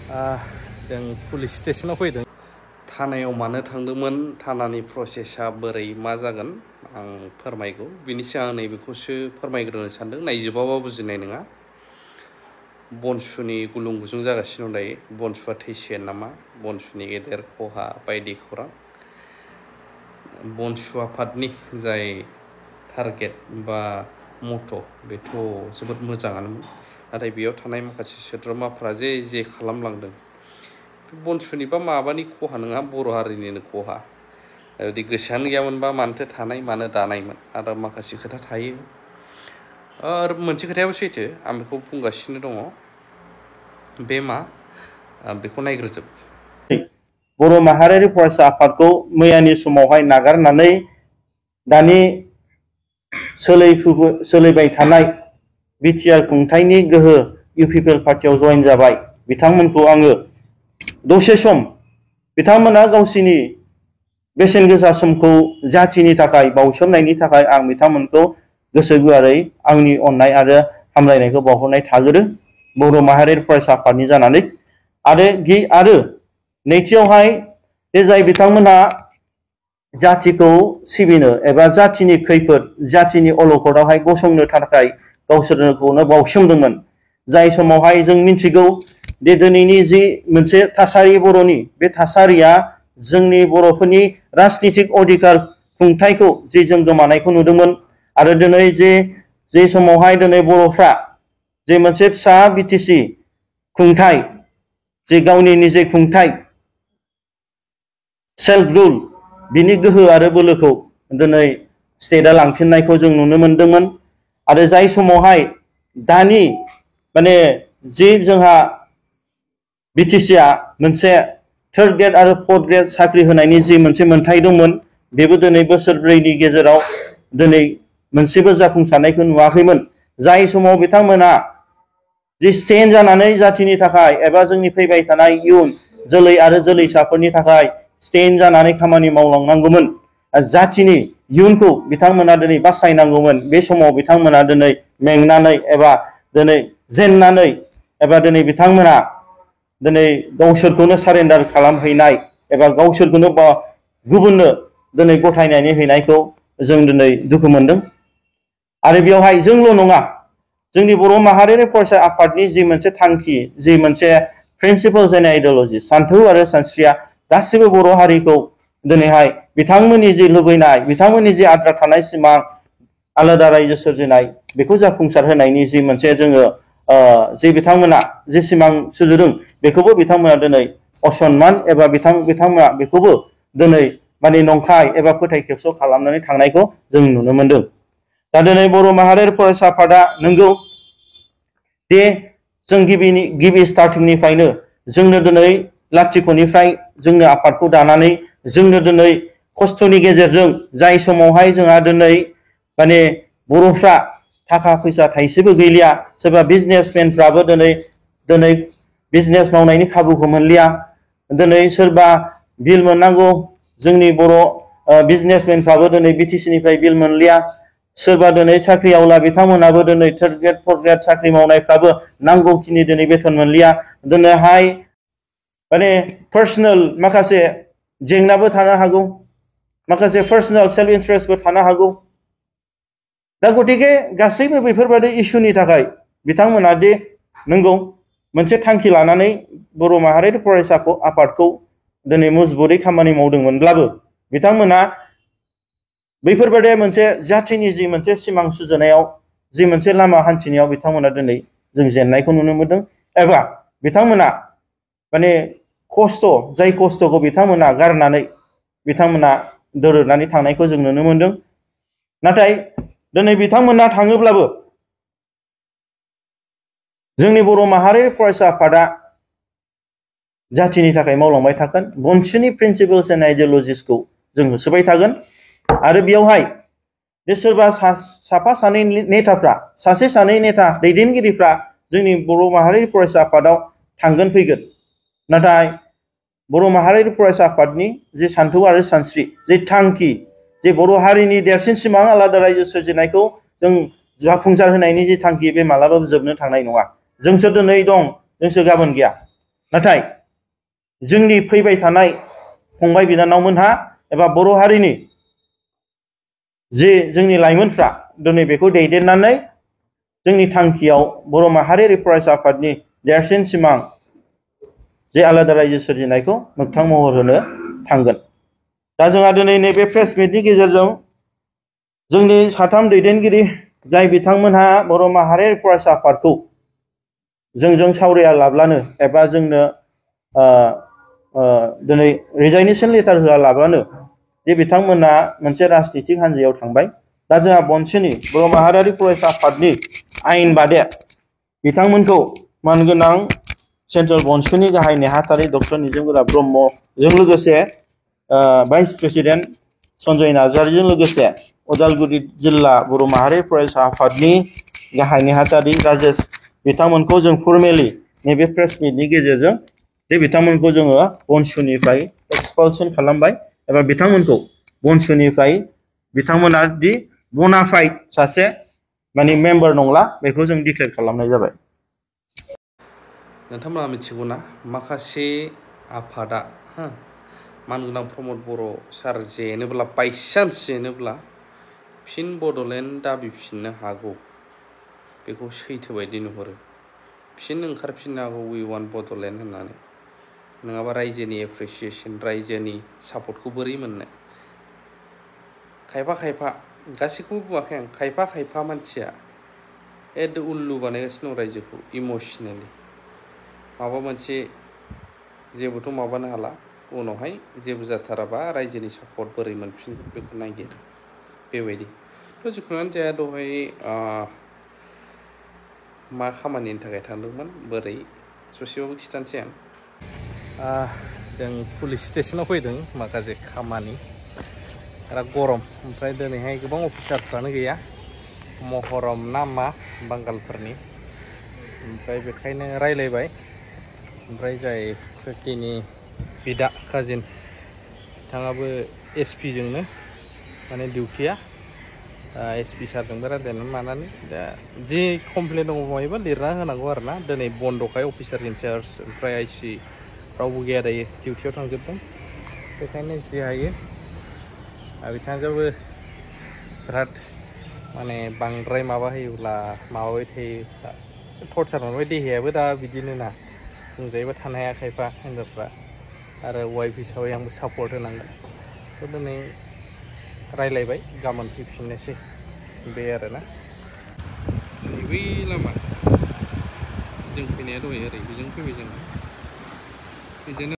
जों पुलिस स्टेशनाव फैदों थानायाव मानो थांदोंमोन थानानि प्रसेसा बोरै मा जागोन आं फोरमायगौ बिनि सिगां नैबेखौसो फोरमायग्रोनो सानदों नायजोबाबा बुजिनाय नङा बनसुनि गुलुं गुजुं जागासिनो दं दायो बनसुआ थैसिगोन नामा बनसुनि गेदेर खहा बायदि खौरां बनसु आफादनि जाय टारगेट बा मट' बेथ' जोबोद मोजाङानोमोन नाथाय बेयाव थानाय माखासे सोद्रोमाफ्रा जे खालामलांदों बनसुनिबा माबानि खहा नङा बर' हारिनिनो खहा जुदि गोसोआनो गैयामोनबा मानोथो थानाय मानो दानायमोन आरो माखासे खोथा थायो आरो मोनसे खोथायाबो सैथो आं बेखौ बुंगासिनो दङ बे मा बेखौ नायग्रोजोब बर' माहारियारि फरायसा आफादखौ मैयानि समावहाय नागारनानै दानि सोलिबाय थानाय बिटिआर खुंथायनि गोहो इउपिपिएल पार्टियाव जइन जाबाय बिथांमोनखौ आङो दसे सम बिथांमोना गावसिनि बेसेन गोसा समखौ जाथिनि थाखाय बावसोमनायनि थाखाय आं बिथांमोनखौ गोसो गुवारै आंनि अननाय आरो हामलायनायखौ बावहरनाय थागोरो बर' माहारियारि फरायसा आफादनि जानानै आरो नैथियावहाय जाय बिथांमोना जातिखौ सिबिनो एबा जातिनि खैफोद जातिनि अलखदावहाय गसंनो थाखाय गावसोरखौनो बावसोमदोंमोन जाय समावहाय जों मिथिगौ दे दिनैनि जि मोनसे थासारि बर'नि बे थासारिया जोंनि बर'फोरनि राजनितिक अधिकार खुंथायखौ जे जों गोमानायखौ नुदोंमोन आरो दिनै जे समावहाय दिनै बर'फ्रा जे मोनसे फिसा बिटिसि खुंथाय जे गावनि निजे खुंथाय सेल्फ रुल बिनि गोहो आरो बोलोखौ दिनै स्टेटआ लांफिननायखौ जों नुनो मोनदोंमोन आरो जाय समावहाय दानि माने जि जोंहा बिटिसिआ मोनसे थार्ड ग्रेड आरो फोर्थ ग्रेड साख्रि होनायनि जि मोनसे मोनथाय दंमोन बेबो दिनै बोसोरब्रैनि गेजेराव दिनै मोनसेबो जाफुंसारनायखौ नुवाखैमोन जाय समाव बिथांमोना जि स्टेन्ड जानानै जातिनि थाखाय एबा जोंनि फैबाय थानाय इयुन जोलै आरो जोलैसाफोरनि थाखाय स्टेन्ड जानानै खामानि मावलांनांगौमोन जातिनि इयुनखौ बिथांमोना दिनै बासायनांगौमोन बे समाव बिथांमोना दिनै मेंनानै एबा दिनै जेननानै एबा दिनै बिथांमोना दिनै गावसोरखौनो सारेन्डार खालामहैनाय एबा गावसोरखौनो गुबुननो दिनै गथायनानै हैनायखौ जों दिनै दुखु मोनदों आरो बेवहाय जोंल' नङा जोंनि बर' माहारियारि फरायसा आफादनि जि मोनसे थांखि जि मोनसे प्रिन्सिपल्स एन्ड आइडियल'जि सान्थौ आरो सानस्रिया गासिबो बर' हारिखौ दिनैहाय बिथांमोननि जि लुबैनाय बिथांमोननि जि आद्रा थानाय सिमां आलादा रायजो सोरजिनाय बेखौ जाफुंसार होनायनि जि मोनसे जोङो जे बिथांमोना जे सिमां सुजुदों बेखौबो बिथांमोना दिनै असनमान एबा बिथांमोना बेखौबो दिनै माने नंखाय एबा फोथाय खेबस' खालामनानै थांनायखौ जों नुनो मोनदों दा दिनै बर' माहारियारि फरायसा आफादा नंगौ दे जों गिबि स्टार्टिंनिफ्रायनो जोंनो दिनै लाथिख'निफ्राय जोंनो आफादखौ दानानै जोंनो दिनै खस्थ'नि गेजेरजों जाय समावहाय जोंहा दिनै माने बर'फ्रा थाखा फैसा थाइसेबो गैलिया सोरबा बिजनेसमेनफ्राबो दिनै बिजनेस मावनायनि खाबुखौ मोनलिया दिनै सोरबा बिल मोननांगौ जोंनि बर' बिजनेसमेनफ्राबो दिनै बिटिसिनिफ्राय बिल मोनलिया सोरबा दिनै साख्रि आवला बिथांमोनाबो दिनै थार्ड ग्रेड फोर्थ ग्रेड साख्रि मावनायफ्राबो नांगौखिनि दिनै बेथन मोनलिया दिनैहाय माने पार्सनेल माखासे जेंनाबो थानो हागौ माखासे पार्सनेल सेल्फ इन्टारेस्टबो थानो हागौ दा गतिके गासैबो बेफोरबायदि इस्युनि थाखाय बिथांमोना दि नंगौ मोनसे थांखि लानानै बर' माहारियारि फरायसा आफादखौ दिनै मजबुरै खामानि मावदोंमोनब्लाबो बिथांमोना बैफोरबायदि मोनसे जाथिनि जि मोनसे सिमां सुजुनायाव जि मोनसे लामा हान्थिनायाव बिथांमोना दिनै जों जेननायखौ नुनो मोनदों एबा बिथांमोना माने जाय खस्थ'खौ बिथांमोना गारनानै बिथांमोना दोरोदनानै थांनायखौ जों नुनो मोनदों नाथाय दिनै बिथांमोना थाङोब्लाबो जोंनि बर' माहारियारि फरायसा आफादा जातिनि थाखाय मावलांबाय थागोन बनसुनि प्रिन्सिपल्स एन्ड आइडियल'जिसखौ जों होसोबाय थागोन आरो बेयावहाय जे सोरबा साफा सानै नेताफ्रा सासे सानै नेता दैदेनगिरिफ्रा जोंनि बर' माहारियारि फरायसा आफादाव थांगोन फैगोन नाथाय बर' माहारियारि फरायसा आफादनि जे सान्थौ आरो सानस्रि जे थांखि जे बर' हारिनि देरसिन सिमां आलादा रायजो सोरजिनायखौ जों जाफुंसार होनायनि जे थांखि बे मालाबाबो जोबनो थांनाय नङा जोंसो दिनै दं जोंसो गाबोन गैया नाथाय जोंनि फैबाय थानाय फंबाय बिनानावमोनहा एबा बर' हारिनि जे जोंनि लाइमोनफ्रा दिनै बेखौ दैदेननानै जोंनि थांखियाव बर' माहारियारि फरायसा आफादनि देरसिन सिमां जे आलादा रायजो सोरजिनायखौ मोगथां महर होनो थांगोन। दा जोंहा दिनै नैबे प्रेस मिटनि गेजेरजों जोंनि साथाम दैदेनगिरि जाय बिथांमोनहा बर' माहारियारि फरायसा आफादखौ जोंजों सावराया लाब्लानो एबा जोंनो दिनै रिजाइनेसन लेटार होआलाब्लानो जे बिथांमोना मोनसे राजनितिक हान्जायाव थांबाय। दा जोंहा बनसोनि बर' माहारियारि फरायसा आफादनि आयेन बादे बिथांमोनखौ मानगोनां सेन्ट्रेल बनसोनि गाहाय नेहाथारि डक्टर निजोमगोरा ब्रह्मजों लोगोसे भाइस प्रेसिडेन्ट सन्जय नार्जारिजों लोगोसे उदालगुरि जिल्ला बर' माहारि फरायसा आफादनि गाहाय नेहाथारि राजेश बिथांमोनखौ जों फर्मेलि नैबे प्रेस मिटनि गेजेरजों जे बिथांमोनखौ जोङो बनसुनिफ्राय एक्सपालसन खालामबाय एबा बिथांमोनखौ बनसुनिफ्राय बिथांमोना दि बनाफाइड सासे माने मेम्बार नंला बेखौ जों डिक्लेयार खालामनाय जाबाय। नोंथांमोना मिथिगौना माखासे आफादा मानगोनां प्रमद बर' सार जेनोब्ला बायसान्स जेनोब्ला फिन बड'लेण्ड दाबिफिननो हागौ बेखौ सैथो बायदि नुहुरो। फिन ओंखारफिननो हागौ वी वान बड'लेण्ड होननानै। नङाबा रायजोनि एप्रिसिएसन रायजोनि सापर्टखौ बोरै मोननो। खायफा खायफा गासैखौबो बुङाखै आं, खायफा खायफा मानसिया उल्लु बानायगासिनो दं रायजोखौ इमसनेलि। माबा मोनसे जेबोथ' माबानो हाला, उनावहाय जेबो जाथाराबा रायजोनि सापर्ट बोरै मोनफिन बेखौ नागिरो बेबायदि। थ' जिखुनुआनो जाया दहाय मा खामानिनि थाखाय थांदोंमोन बोरै ससेबाबो खिथानोसै आं। जों पुलिस स्टेसनाव फैदों माखासे खामानि, बिराद गरम, ओमफ्राय दिनैहाय गोबां अफिसारफ्रानो गैया, महरम ना मा बांगालफोरनि, ओमफ्राय बेखायनो रायलायबाय। ओमफ्राय जाय फेक्टिनि बिदा काजिन बिथाङाबो एसपि जोंनो माने डिउटिया एसपि सारजोंबो रायज्लायनानै मानानै दा जि कमप्लेन दङ मायोबा लिरना होनांगौ आरो ना। दिनै बन्द'खाय अफिसार इनचार्ज ओमफ्राय आइसि रावबो गैया दायो, डिउटियाव थांजोबदों। बेखायनो जि हायो बिथांजोंबो बिराद माने बांद्राय माबा होयोब्ला माबाबाय थायो, टर्चार मोनबाय। देहायाबो दा बिदिनो ना, बुंजायोबा थानो हाया खायफा हिनजावफ्रा, आरो वाइफ हिसाबै आंबो सापर्ट होनांगोन। थ' दिनै रायलायबाय, गाबोन फैफिननोसै बे आरोना। बै लामा जों फैनाया दहाय ओरै बेजों फैबाय जोङो।